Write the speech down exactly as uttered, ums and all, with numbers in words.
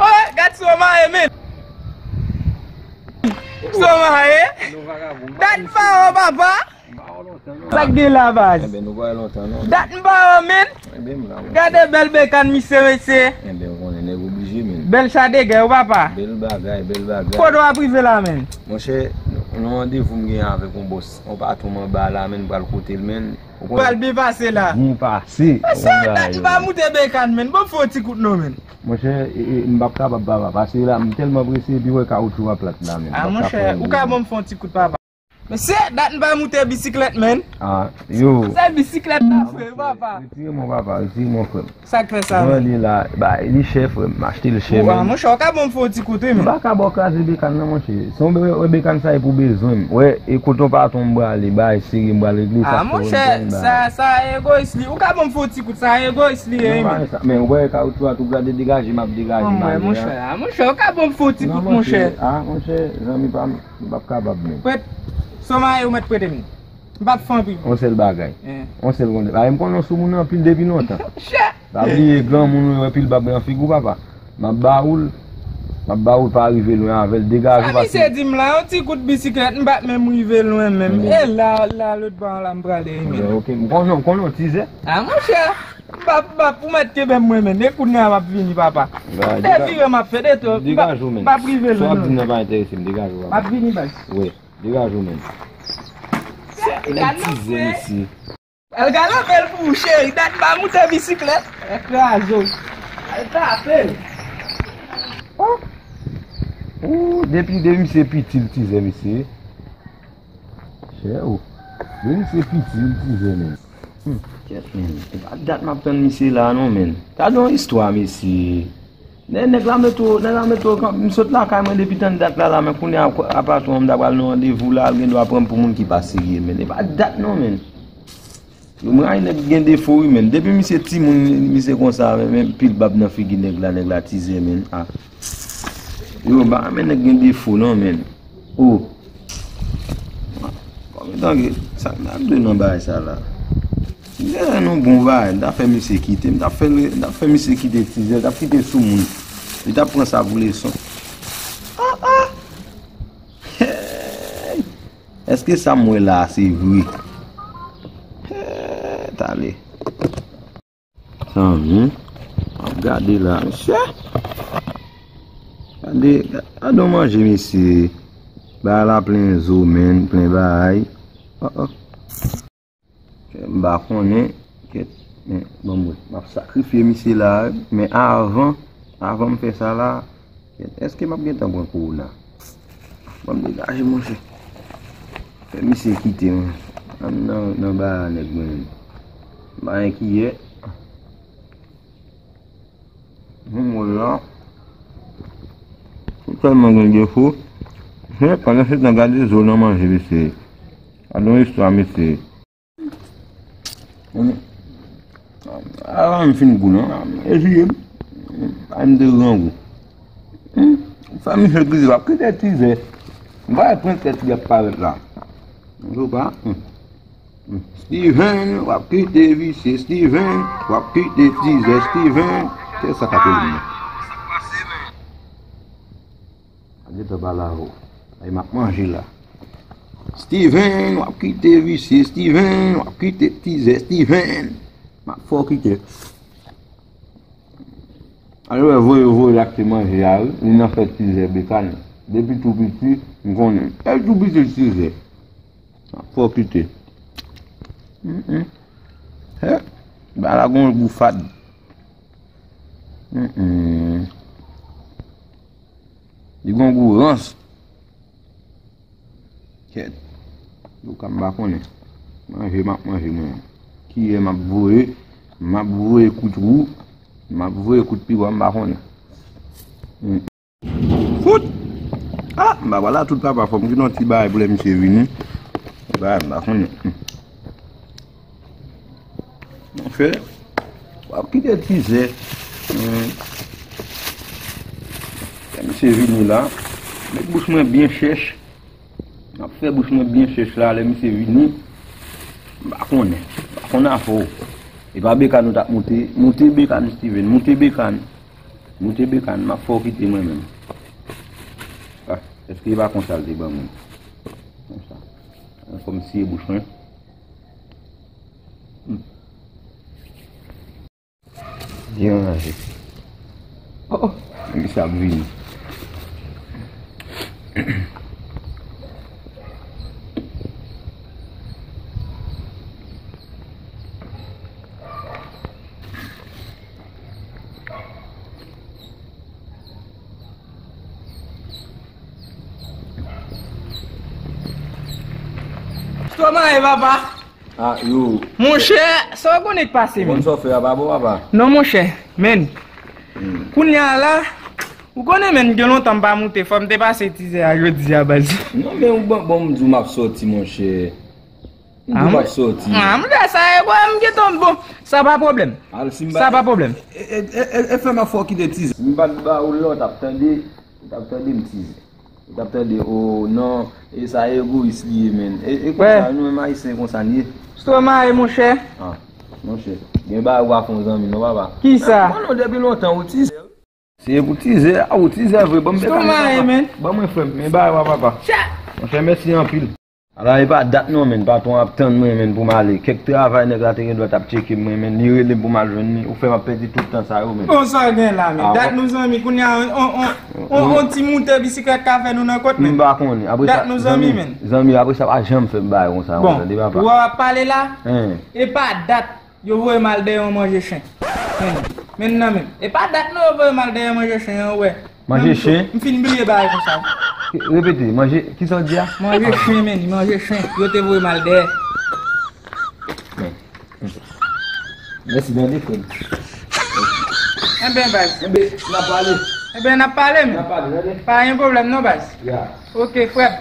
Oy, gad Stromae, men! Stromae! Dat m pa wè w, papa! Sa k gen la, baz? Enben, nou pa wè lontan, non. Dat m pa wè w, men! Enben, m la, monchè. Gade bèl bekàn misye, mesye! Enben, ou konnen, nèg oblije, men. Bèl cha de gè, wi, papa! Bèl bagay, bèl bagay. Kote w ap rive la, men? Monchè, yon randevou m gen avèk yon bòs, yon patwon m anba la, men, m pral kote l, men. Ou konnen. Pral byen pase la. Byen pase. Mesye, dat m pa moute bekàn, men. Ban m fè yon ti kout non, men. Monchè, e, e, m p ap kapab, papa, pase la, m tèlman prese, epi wè kawotchou a plat la, men. A, monchè, ou ka ban m fè yon ti kout, papa. Mesye, dat m pa moute bisiklèt, men. A, yo. Se bisiklèt la, frè, papa. Retire men w, papa, retire men w, frè m. Sa k fè sa, men? Li la, ba, li chè, frè m, m achte l chè, men. Monchè, ou ka ban m fè yon ti kout, wi, men. M pa ka ba w kraze bekàn nan, monchè. Se yon be-, be-, bekàn sa e pou bezwen m. Wè, e kote yon patwon m prale, bay sere m pral regle sa. A, monchè, sa, sa egoyis li. Ou ka ban m fè yon ti kout, sa egoyis li ye, men. Men, ou wè, kawotchou a tou gade degaje, m ap degaje, m ale, monchè, a, monchè, ou ka ban m fè yon ti kout, monchè. A, monchè, zanmi pa m, m p ap kapab, men. Prèt, Stromae ou mèt prete m. M p ap fè anpil. Yon sèl bagay. Yon sèl konsèy. Bagay m konnen w sou moun anpil depi lontan. Chè! Pa bliye granmoun ou wè pil bab nan figi w, papa. M ap ba ou l. M ap ba ou l, pa rive lwen avè l, degaje w. Sa misye di m la, yon ti kout bisiklèt, m pa t menm rive lwen menm. E la, la, lòt bò an la m prale, wi, men. Ok, m konnen, m konnen w tizè. A, monchè, m p ap, m p ap, ou mèt kenbe m mwen, men. E kounye a m ap vini, papa. Devire m ap fè, deto, m p ap, m p ap rive lwen, non. Sa w ap di m nan pa enterese m, degaje w, papa. M ap vini, baz. Wi. Degaje w, men. Nèg tizè, mesye. Al gade bèl pou ou, cheri. Dat m pa moute bisiklèt. Al kraze w. Al tape l. Oh. Oh, depi, depi misye piti, l tizè, mesye. Chè, oh. Depi misye piti, l tizè, men. Hmm, kèt, men. E pa dat m ap tann misye la, non, men. Gade yon istwa, mesye. Nè-, nèg la mete w, nèg la mete w kan-, m sot lakay mwen depi tann dat la, la, men kounye a, a patwon an, m ta pral nan randevou la, l gen dwa pran m pou moun ki pa serye, men e pa dat non, men. Yo, m rayi nèg gen defo, wi, men. Depi misye timoun, misye konsa, men, men pil bab nan figi nèg la, nèg la tizè, men. A. Yo, m pa renmen nèg gen defo, non, men. Oh. Bon, men tanke, sa k ap dwe nan bagay sa la? Genlè nou bon bagay, m ta fè misye kite, m ta fè, m ta fè misye kite tizè, l t ap kite sou moun. Li t ap pran sa pou leson. Ah, ah! Hey! Èske sa m wè la a se vre? Hey, tale. Zanmi, ap gade la, mesye. Gade, gade yon manje, mesye. Bagay la plen zo, men, plen bagay. Oh, oh. M pa konnen. Kèt, men, bon, mwen, m ap sakrifye misye la, men avan, avan m fè sa la, kèt, èske m ap gentan pran kowona? Ban m degaje, monchè. Fè misye kite m. Ann nan, nan bagay nèg mwen. M pa gen kiyè. Moun mwen la. Ou tèlman gen defo. Pandan se tan, gade zo nan manje, mesye. Gade yon istwa, mesye. Avan m fin gou non, e jiye m. Ay m te grangou. Fè misye krize, w ap kite tizè. M pa wè pran tèt li ap parèt la. Yo pa. Steven, w ap kite visye Steven, w ap kite tizè Steven. Kiyès sa k ap rele m nan? Pa gentan pale avè w. Ay, m ap manje la. Steven, w ap kite visye Steven, w ap kite tizè Steven. M ap fè w kite. Alò, voye, voye l achte manje a, wi. Li nan fè tizè Bekan. Depi tou piti, m konnen. Depi tou piti, tizè. Fò kite. Mm, mm. Hè? Ba la gon gou fad. Mm, mm. Li gon gou rans. Kèt. Yo ka m pa konnen. Manje, m ap manje mwen. Kiyè m ap voye. M ap voye kout wou. M ap voye kout piwa, m pa konnen. Mm. Fout! Ah, m pa wè la tout papa fò m gen yon ti bagay pou lè misye vini. Bagay m pa konnen. Monchè, w ap kite tizè. Hmm. Lè misye vini la, met bouch mwen byen chèch. M ap fè bouch mwen byen chèch la, lè misye vini. M pa konnen. M pa konn afè w. E pa Bekan nou t ap moute. Moute Bekan, Steven. Moute Bekan. Moute Bekan, m ap fè w kite mwen menm. Ah, èske e pa konsa l te ban mwen? Konsa. Fò m siye bouch mwen. Hmm. Byen ranje. Oh, oh. Misye ap vini. Stromae, papa. Ah, yo. Monchè, sa w konnen k pase, men? Konn sa w fè a pa bon, papa? Non, monchè, men. Hmm. Kounye a la, ou konnen, men, gen lontan m pa moute, fò m te pase tizè a jodi a, baz. Non, men ou ban, ban m di w m ap sòti, monchè. M di w m ap sòti. Ah, monchè, sa e, bò, m gentan, bon, sa pa pwoblèm. Al, si m ba, sa pa pwoblèm. E, e, e, e, e fè m ap fè w kite tizè. Si m pa t ba ou lè, w t ap tande, w t ap tande m tizè. Ou t ap tande, o, non, e sa egoyis li ye, men. E, e konsa, nou menm Ayisyen konsa n ye. Stromae, monchè. Ah, monchè. Gen bagay ou pa fè yon zanmi, non, papa. Kisa? Mwen, non, depi lontan, ou tizè. Se pou tizè, a, ou tizè vre, ban m Bekan. Stromae, men. Ban mwen frè m, men bagay ou a, papa. Monchè, mèsi anpil. Ala, e pa dat non, men, patwon ap tann mwen, men, pou m ale. Kèk travay nèg la te gen dwa t ap tcheke m, men, li rele m pou m al jwenn li. Ou fè m ap pèdi tout tan sa yo, men. Bon, sa w gen la, men. Ah, dat bon. Nou zanmi, kounye a, on, on, on, on ti moute bisiklèt ka fè nou nan kòt, men. M pa konnen. Apre sa, dat nou zanmi, men. Zanmi, apre sa, pa janm fè m bagay konsa, tande, papa. Bon, ou ap pale la, e pa dat yo voye m al dèyè yon manje chen. Men, men nan men. E pa dat non yo voye m al dèyè manje chen an, wè. Manje chen? M fin bliye bagay konsa. Repete, manje, kisa w di a? Manje chen, men, manje chen. Yo te voye m al dèyè. Mèsi, tande, frè m. Enben, baz. Enben, n ap pale. Enben, n ap pale, men. N ap pale, tande. Pa gen pwoblèm, non, baz. Ya. Ok, frè m.